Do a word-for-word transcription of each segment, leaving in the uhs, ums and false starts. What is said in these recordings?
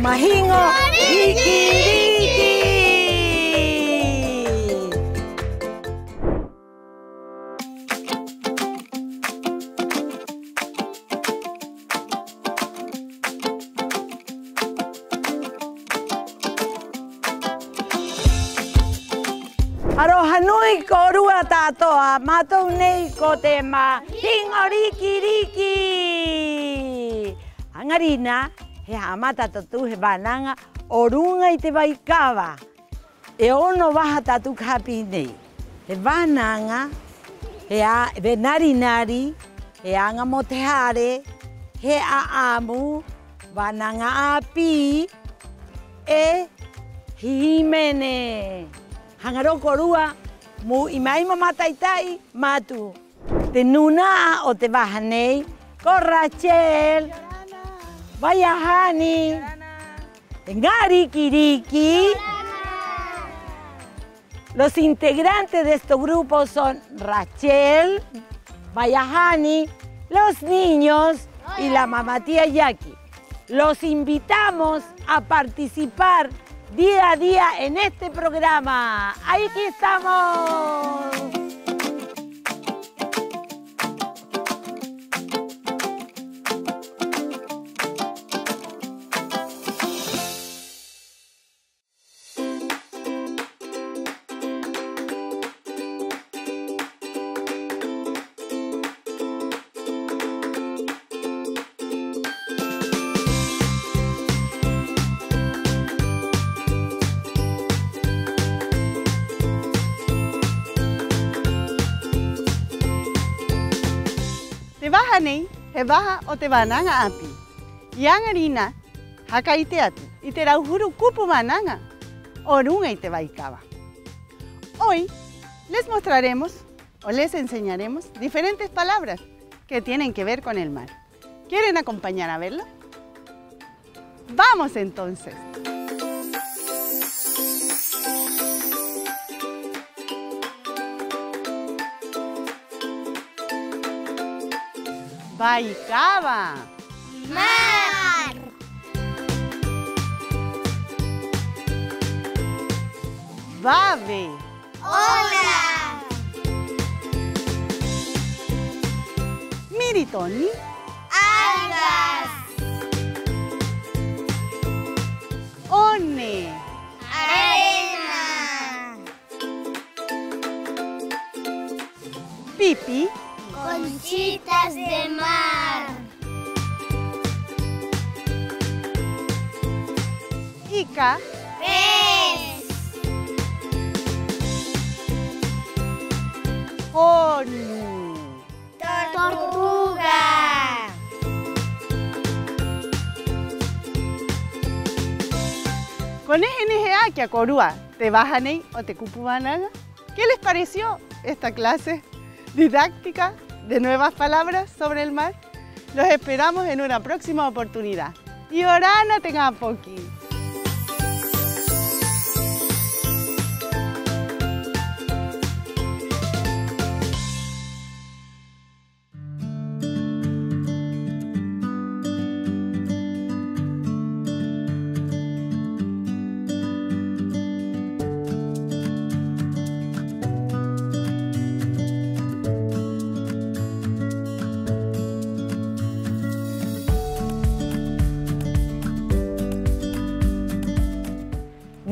Mahiŋo Riki-riki. Aroha nui kōrua ta'ato'a, a mātou nei ko te Mahiŋo Riki-riki. 'Aŋa rinā, he ha'amata tātou he vānaŋa o ruŋa i te vaikava. E ono vaha tātou ka hāpī nei. He vānaŋa, he a-, he nari-nari, he aŋa mo te hare, he 'a'amu, vānaŋa 'āpī, 'e he hīmene. Haŋa rō kōrua mo u'i mai mo māta'i-ta'i, matu. Te nūna'a o te vaha nei ko Rachel. Vai a Hani. Te ŋā riki-riki. Los integrantes de este grupo son Rachel, Vai a Hani, los niños y la mamá tía Jackie. Los invitamos a participar día a día en este programa. Aquí estamos. Te vaha nei, he vaha o te vānaŋa 'āpī. 'I 'aŋa rinā, haka 'ite atu i te rauhuru kupu vānaŋa o ruŋa i te vaikava. Hoy les mostraremos o les enseñaremos diferentes palabras que tienen que ver con el mar. ¿Quieren acompañar a verlo? ¡Vamos entonces! Vaikava. Mar. Vave. Ola. Miritoni. Algas. One. Arena. Pipi. Conchitas de mar. Ika. Pez. Honu. Tortuga. ¿Ko nehe-nehe 'ā ki a kōrua te vaha nei o te kupu vānaŋa? ¿Qué les pareció esta clase didáctica de nuevas palabras sobre el mar? Los esperamos en una próxima oportunidad. 'Iorana te ŋā poki.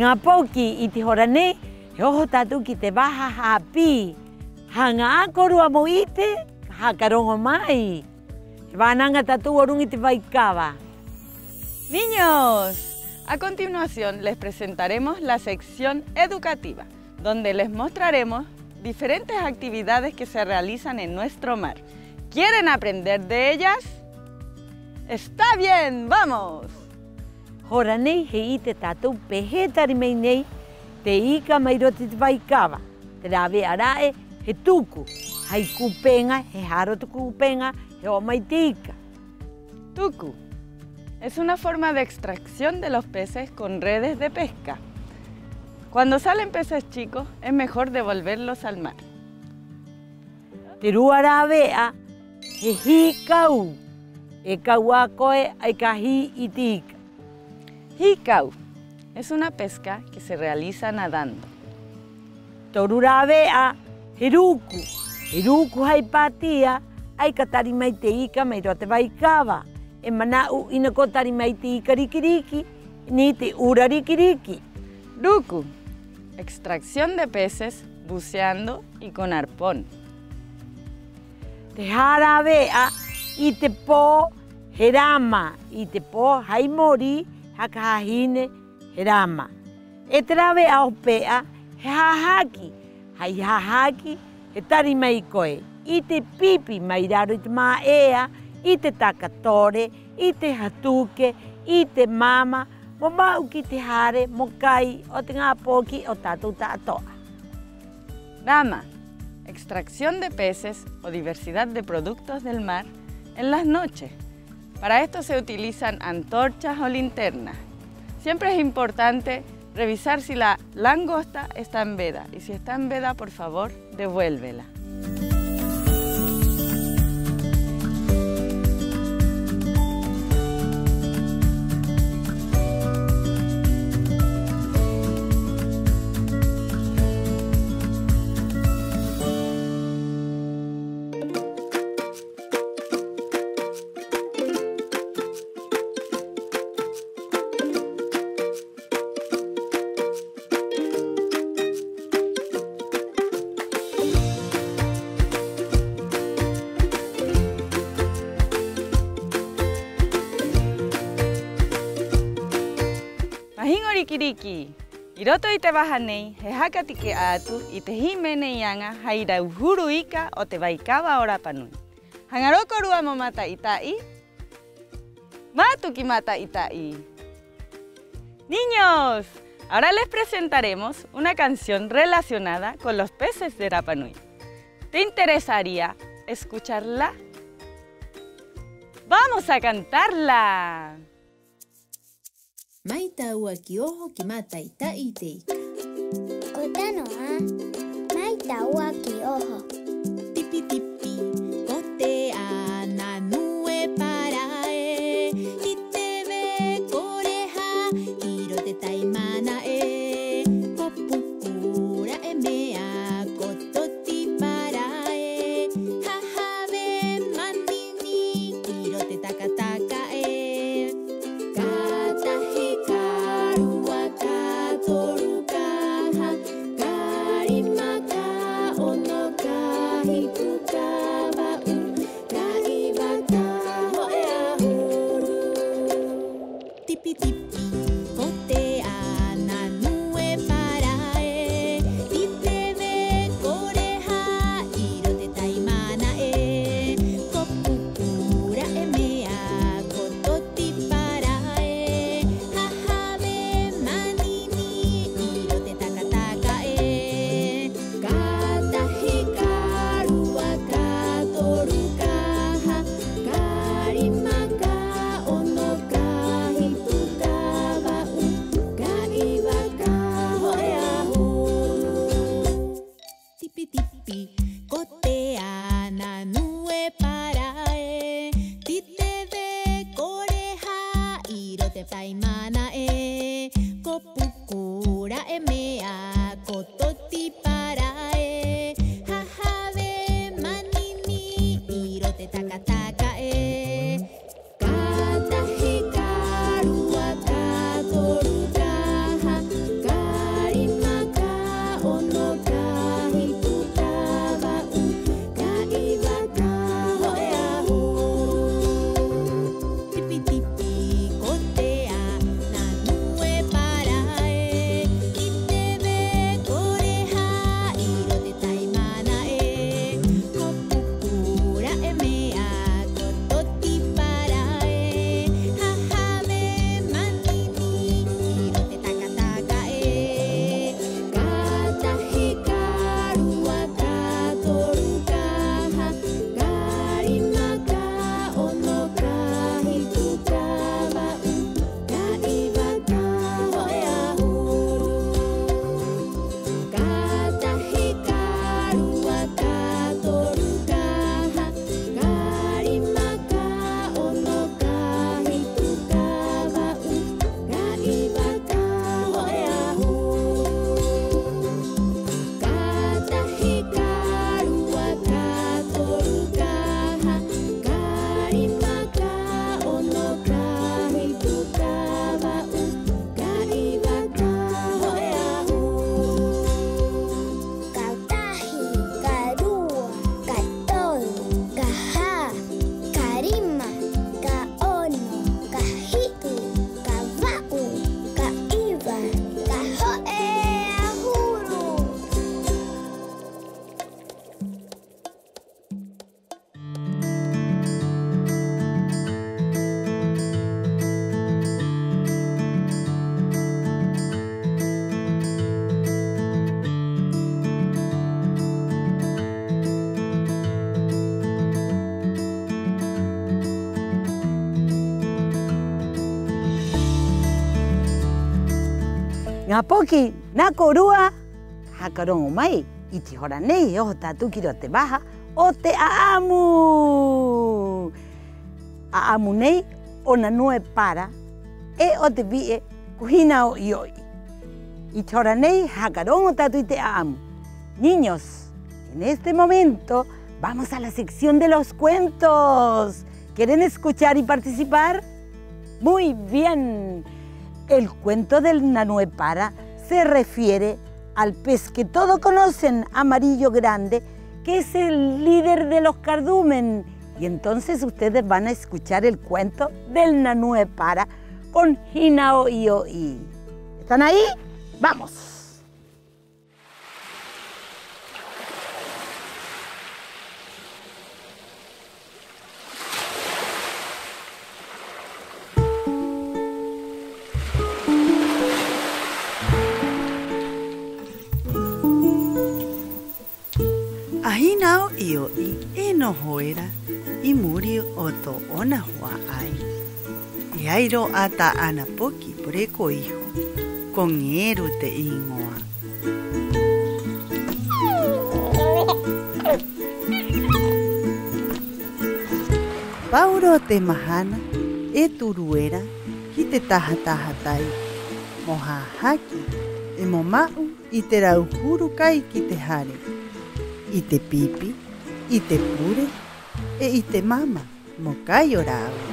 Ŋā poki, 'i te hora nei he oho tātou ki te vaha hāpī. ¿Haŋa 'ā kōrua mo 'ite? Haka roŋo mai. He vānaŋa tātou o ruŋa i te vaikava. Niños, a continuación les presentaremos la sección educativa, donde les mostraremos diferentes actividades que se realizan en nuestro mar. ¿Quieren aprender de ellas? Está bien, vamos. Hora nei he 'ite tātou pē hē e tari mai nei te ika mai roto i te vaikava. Te rāve'a ra'e he tuku. Hai kupeŋa, he haro te kupeŋa, he o'o mai te ika. Tuku. Es una forma de extracción de los peces con redes de pesca. Cuando salen peces chicos, es mejor devolverlos al mar. Te rua rāve'a he hī kau. E kau 'ā koe 'ai ka hī i te ika. Hīkau. Es una pesca que se realiza nadando. Toru rāve'a, he ruku. He ruku hai pātia, 'ai ka tari mai te ika mai roto i te vaikava. E mana'u 'ina ko tari mai te ika riki-riki, 'i te 'ura riki-riki. Ruku. Extracción de peces buceando y con arpón. Te hā rāve'a, 'i te pō he rama, 'i te pō hai mori, haka hāhine he rama. 'E te rāve'a hope'a, he hahaki, hai hahaki, he tari mai koe, 'i te pipi mai raro i te mā'ea, 'i te takatore, 'i te hatuke, 'i te mama, mo ma'u ki te hare, mo kai o te ŋā poki o tātou ta'ato'a. Rama, extracción de peces o diversidad de productos del mar en las noches. Para esto se utilizan antorchas o linternas. Siempre es importante revisar si la langosta está en veda, y si está en veda, por favor, devuélvela. Mahiŋo riki-riki. 'I roto i te vaha nei, he haka take'a atu i te hīmene i aŋa hai rauhuru ika o te vaikava o Rapa Nui. ¿Haŋa rō kōrua mo māta'i-ta'i? ¡Matu ki māta'i-ta'i! Niños, ahora les presentaremos una canción relacionada con los peces de Rapa Nui. ¿Te interesaría escucharla? ¡Vamos a cantarla! Mai tāua ki oho ki māta'i-ta'i i te ika. Ko tano 'ā, mai tāua ki oho. Tipi-tipi, ko te ana nue para ē, ti te ve kore hā, 'i roto i te taimana ē, ko puku ra'e mea, ko toti para ē, ha have manini, 'i roto i te taka-taka ē. Ka tahi, ka rua, ka toru, ka hā, ka rima, ka ono, ka hitu, ka va'u, ka iva, ka ho'e 'ahuru. Tipi-tipi, ko te ana nue para ē, ti te ve kore hā, 'i roto i te taimana ē, ko puku ra'e mea, ko toti para ē, ha have manini, 'i roto i te taka-taka ē. Ka tahi, ka rua, Ŋā poki, nā kōrua, haka roŋo mai. 'I te hora nei e oho tātou ki roto i te vaha o te 'a'amu. 'A'amu nei o Nanue Para 'e o te vi'e ko Hina Oioi. 'I te hora nei haka roŋo tātou i te 'a'amu. Niños, en este momento vamos a la sección de los cuentos. ¿Quieren escuchar y participar? Muy bien. El cuento del Nanue Para se refiere al pez que todos conocen, amarillo grande, que es el líder de los cardumen. Y entonces ustedes van a escuchar el cuento del Nanue Para con Hina Oioi. ¿Están ahí? ¡Vamos! 'A Hina Oioi e noho era 'i muri o tō'ona hua'ai. E ai rō 'ā tā'ana poki poreko iho, ko Ŋeru te 'īŋoa. Pau rō te mahana e turu era ki te taha-taha tai mo hāhaki 'e mo ma'u i te rauhuru kai ki te hare, i te pipi, i te pure 'e i te mama mo kai o rāua.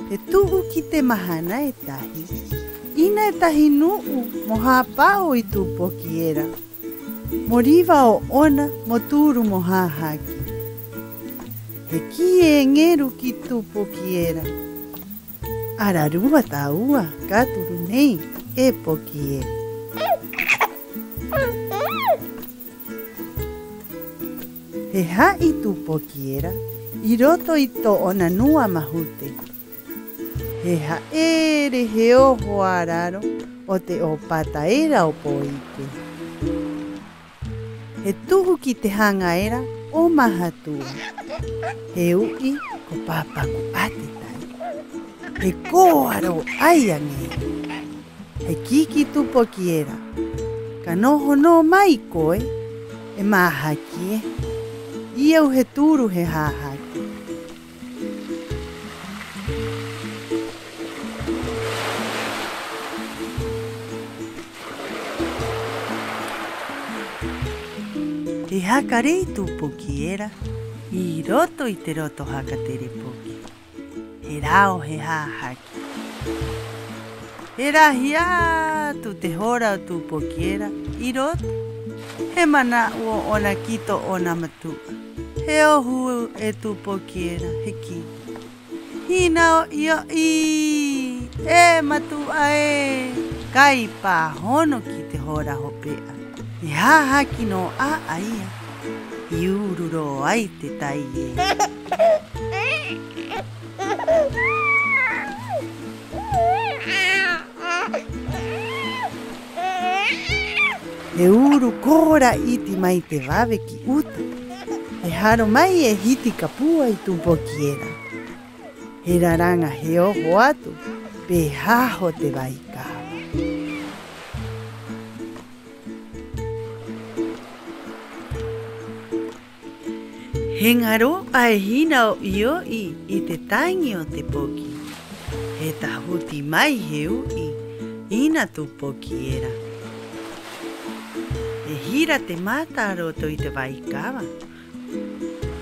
He tu'u ki te mahana e tahi, 'ina e tahi nu'u mo hāpa'o i tū poki era mo riva ō'ona mo turu mo hāhaki. He kī e Ŋeru ki tū poki era: "Ararua tāua ka turu nei, e poki ē." He ha'i tū poki era 'i roto i tō'ona nua mahute. He ha'ere he oho a raro o te 'ōpata era o Pōike. He tu'u ki te haŋa era o Mahatua. He u'i ko Pāpaku 'Ātetai. He koa rō 'ā i a Ŋeru. He kī ki tū poki era: "Ka noho nō mai koe, e māhaki ē. 'Ī a au he turu he hāhaki." He haka rē tū poki era 'i roto i te roto haka tere poki. He rao he hāhaki. He rahi atu te hora o tū poki era 'i roto. He mana'u ō'ona ki tō'ona matu'a. He ohu e tū poki era, he kī: "Hina Oioi, e matu'a ē, kai pāhono ki te hora hope'a." He hāhaki nō 'ā a ia i uru rō ai te tai ē. He uru kora 'iti mai te vave ki 'uta. He haro mai e hiti ka pua i tū poki era. He raraŋa he oho atu pē haho te vaikava. He ŋaro'a e Hina Oioi i te taŋi o te poki. He tahuti mai he u'i 'ina tū poki era. He hira te mata a roto i te vaikava.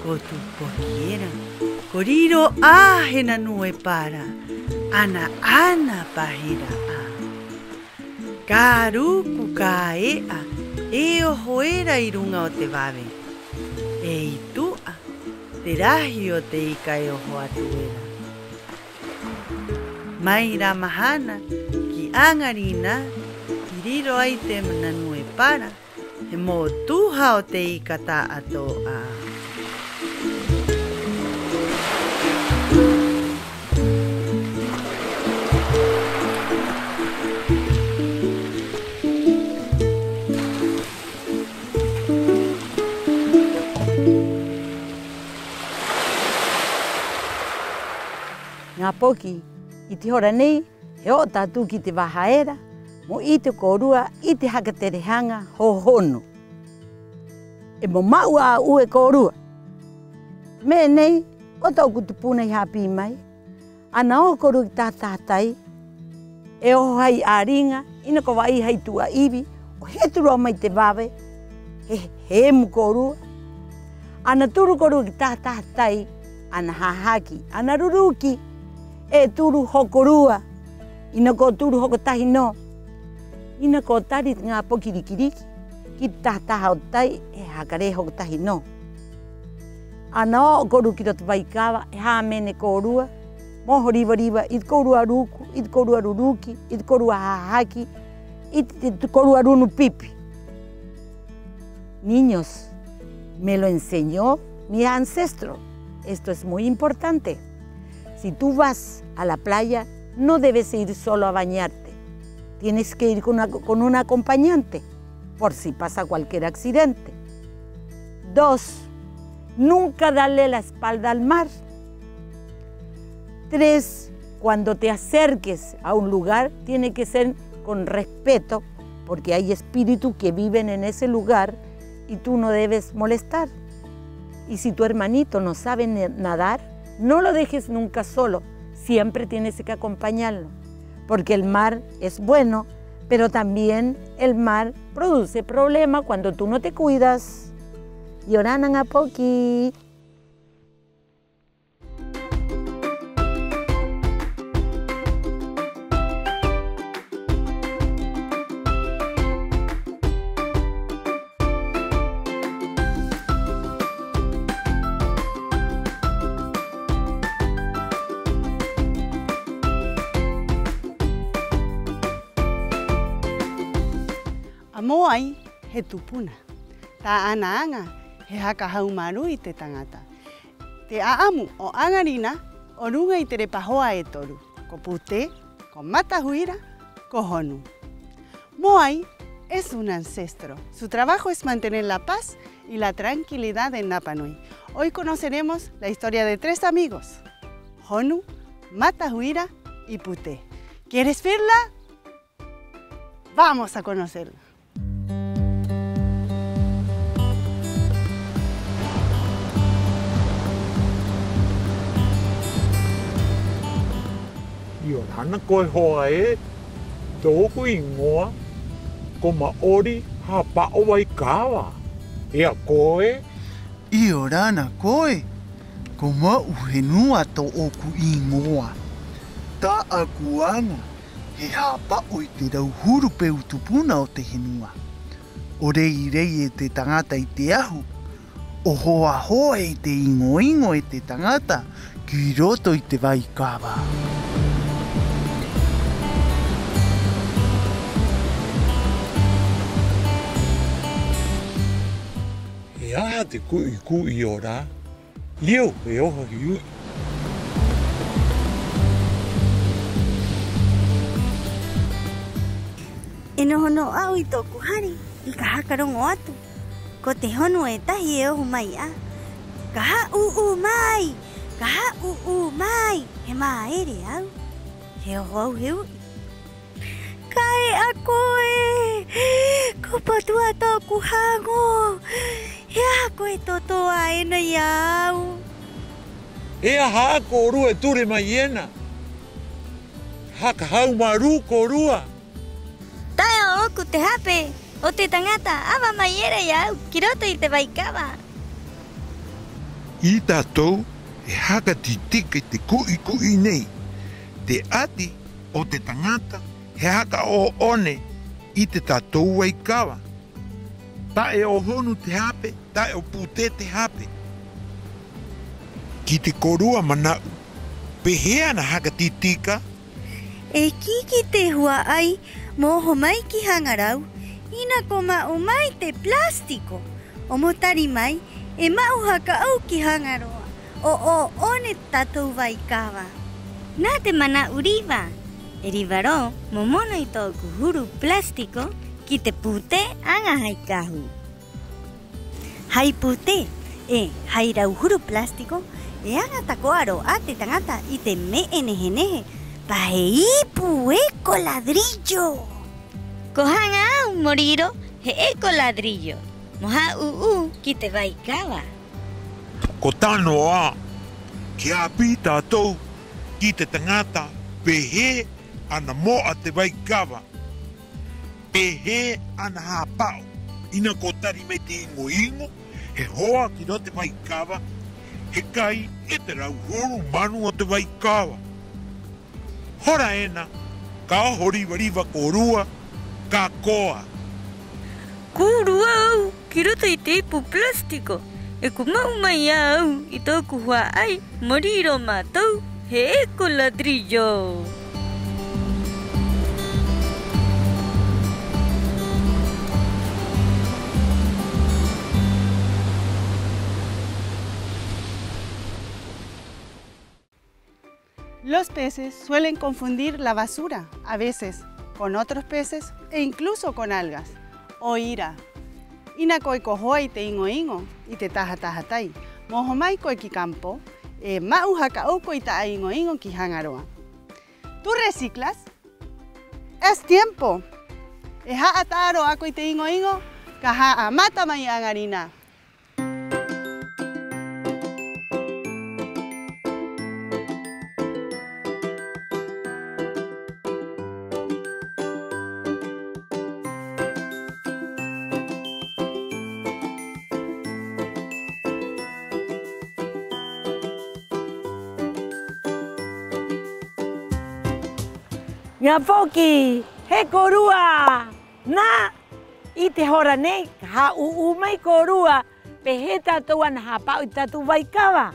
Ko tū poki era ko riro 'ā he nanue para, 'ana-'ana pa he ra'ā. Ka ruku, ka e'a e oho era 'i ruŋa o te vave. 'E 'i tu'a te rahi o te ika e oho atu era. Mai rā mahana ki 'aŋa rinā i riro ai te nanue para he mōtuha o te ika ta'ato'a. Ŋā poki, 'i te hora nei, he o'o tātou ki te vaha era, mo 'ite o kōrua i te haka tere haŋa hōhonu. 'E mo ma'u 'ā'au e kōrua. Me'e nei, o tō'oku tupuna i hāpī mai, ana oho kōrua ki taha-taha tai, e oho hai 'āriŋa, 'ina ko va'ai hai tu'a 'ivi, 'o hetu rō mai te vave, he, he emu kōrua. Ana turu kōrua ki taha-taha tai, ana hahaki, ana ruruki, e turu hokorua, 'ina ko turu hoko tahi nō. 'Ina ko tari te ŋā poki riki-riki ki te taha-taha o te tai, e haka rē hoko tahi nō. Ana o'o kōrua ki roto vai kava, e hāmene kōrua mo oho riva-riva i te kōrua ruku, i te kōrua ruruki, i te kōrua hahaki, i te, te kōrua runu pipi. Niños, me lo enseñó mi ancestro. Esto es muy importante. Si tú vas a la playa, no debes ir solo a bañarte. Tienes que ir con una, con un acompañante, por si pasa cualquier accidente. Dos, nunca darle la espalda al mar. Tres, cuando te acerques a un lugar, tiene que ser con respeto, porque hay espíritus que viven en ese lugar y tú no debes molestar. Y si tu hermanito no sabe ne-, nadar, no lo dejes nunca solo, siempre tienes que acompañarlo, porque el mar es bueno, pero también el mar produce problema cuando tú no te cuidas. 'Iorana ŋā poki. 'A Moai he tupuna. Tā'ana aŋa he haka haumārū i te taŋata. Te 'a'amu o 'aŋarinā o ruŋa i te repahoa e toru, ko Pute, ko Matahuira, ko Honu. Moai es un ancestro. Su trabajo es mantener la paz y la tranquilidad en Rapa Nui. Hoy conoceremos la historia de tres amigos, Honu, Matahuira y Pute. ¿Quieres verla? Vamos a conocerla. 'Iorana koe hoa ē, tō'oku 'īŋoa ko Ma'ori Hāpa'o Vaikava. 'E a koe? 'Iorana koe, ko Ma'u Henua tō'oku 'īŋoa. Tā'aku aŋa he hāpa'o i te rauhuru peu tupuna o te henua. 'O rei-rei e te taŋata i te ahu, 'o hoa-hoa i te iŋo-iŋo e te taŋata ki roto i te vaikava. ¿He aha te ku'i-ku'i o rā? Liu e oho he u'i. E noho nō 'ā au 'i tō'oku hare 'i ka haka roŋo atu. Ko te honu e tahi e oho mai 'ā. Ka hā'ū'ū mai, ka hā'ū'ū mai, he māere au. He oho au he u'i. Ka e'a koe, ko Patu'a tō'oku haŋo. ¿He aha koe e toto'a ena i a au? ¿He aha kōrua e ture mai ena? Haka haumārū kōrua. Ta'e ō'oku te hape o te taŋata 'ava mai era i a au ki roto i te vaikava. 'Ī tātou e haka tī-tika i te ku'i-ku'i nei. Te 'ati o te taŋata he haka 'ō'one i te tātou vaikava. Ta'e o Honu te hape, ta'e o Pute te hape. Ki te kōrua mana'u, ¿pē hē ana haka tī-tika? E kī ki te hua'ai mo oho mai ki Haŋa Rau, 'ina ko ma'u mai te plástico. 'O mo tari mai, e ma'u haka 'ou ki Haŋa Roa, 'o 'ō'one te tātou vaikava. Nā te mana'u riva, e riva rō mo mono i tō'oku huru plástico ki te pūtē aŋa hai kahu. Hai pūtē 'e hai rauhuru plástico E aŋa tako'a rō 'ā te taŋata i te me'e nehe-nehe pa he ipu eko ladrillo. Ko haŋa a au, Moriro, he eko ladrillo mo hā'ū'ū ki te vai kava. Ko tano 'ā, ki hāpī tātou ki te taŋata pē hē ana mo'a te vai kava, pē hē ana hāpa'o. 'Ina ko tari mai te iŋo-iŋo, he hoa ki roto te vai kava, he kai e te rauhuru manu o te vai kava. Hora ena, ka oho riva-riva kōrua, ka koa. Ko uru a au ki roto i te ipu plástico, 'e ko ma'u mai a au i tō'oku hua'ai Moriro Matou, he eko ladrillo. Los peces suelen confundir la basura, a veces, con otros peces e incluso con algas. 'O ira, 'ina koe ko hoa i te iŋo-iŋo, i te taha-taha tai, mo oho mai koe ki campo, e ma'u haka 'ou koe i ta'a iŋo-iŋo ki Haŋa Roa. ¿Tú reciclas? Es tiempo. ¿E ha'ata'a rō 'ā koe i te iŋo-iŋo? Ka ha'amata mai 'aŋarinā. Ŋā poki, he kōrua, nā, 'i te hora nei ka hā'ū'ū mai kōrua pē hē tātou ana hāpa'o i te tātou vai kava.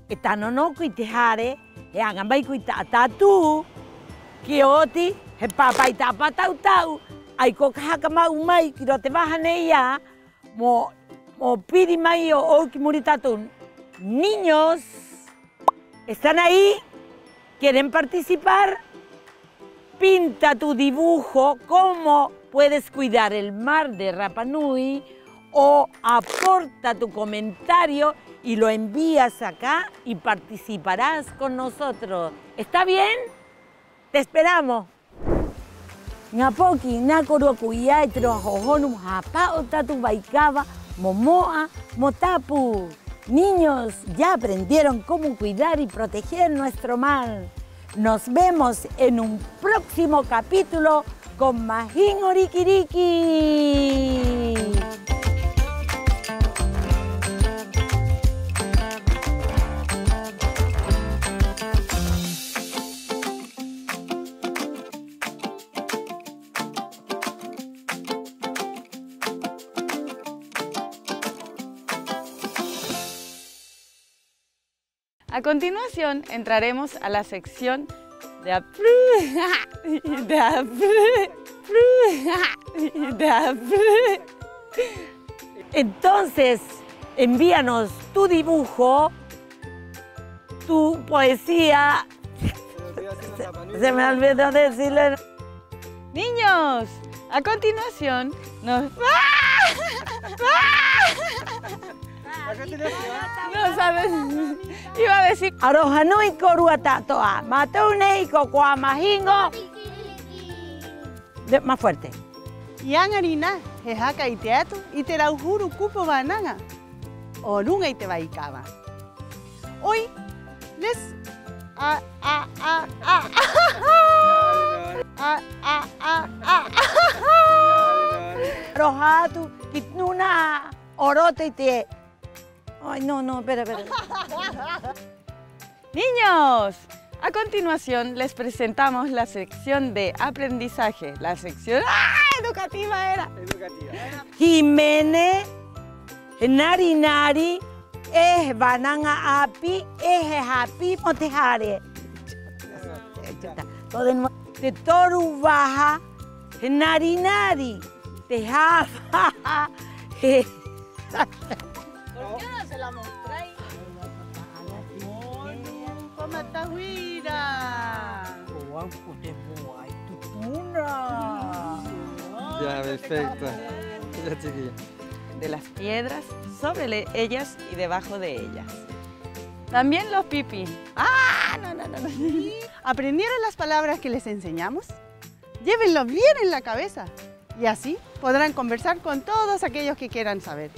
'E tano nō koe i te hare, he aŋa mai koe i ta'a tātū, ki oti, he pāpa'i ta'a pāta'u-ta'u, 'ai koe ka haka ma'u mai ki roto te vaha nei 'ā, mo, mo piri mai ō'ou ki muri i a tātou. Niños, ¿están ahí? ¿Quieren participar? Pinta tu dibujo, cómo puedes cuidar el mar de Rapa Nui, o aporta tu comentario y lo envías acá y participarás con nosotros. ¿Está bien? Te esperamos. Ŋā poki, nā kōrua koia e te roa hōhonu mo hāpa'o te tātou vai kava, mo mo'a, mo tapu. Niños, ya aprendieron cómo cuidar y proteger nuestro mar. Nos vemos en un próximo capítulo con Mahiŋo Riki-riki. A continuación entraremos a la sección de ap-, de ap-, de ap-. Entonces, envíanos tu dibujo, tu poesía. Se me olvidó decirle. Niños, a continuación nos, nos sabe, iba a decir. Aroha nui kōrua ta'ato'a. Mātou nei ko Ko Mahiŋo. De, más fuerte. 'I 'aŋarinā, he haka 'ite atu i te rauhuru kupu vānaŋa o ruŋa i te vai kava. Hoy les, a, a, a, a. A, a, a, a. Aroha atu ki te nūna'a o roto i te, ay, no, no, espera, espera. Niños, a continuación les presentamos la sección de aprendizaje, la sección, ¡ah! Educativa era. Educativa. Hīmene, he nari-nari, 'e he vānaŋa 'āpī, 'e he hāpī mo te hare. Te toru vaha, he nari-nari, te hāvaha, he ¿Por qué no se la mostráis? Ko Matahuira. Ko au ko te moai tupuna. Ya, perfecto. Ya, chiquilla. De las piedras, sobre le-, ellas y debajo de ellas. También los pipis. Ah, no, no, no, no. ¿Aprendieron las palabras que les enseñamos? Llévenlo bien en la cabeza y así podrán conversar con todos aquellos que quieran saber.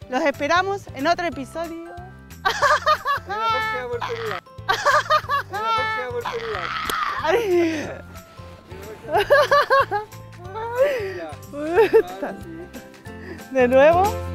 Los esperamos en otro episodio. En la próxima oportunidad. En la próxima oportunidad. Ay. Ya. Puta. Ahora sí. De nuevo.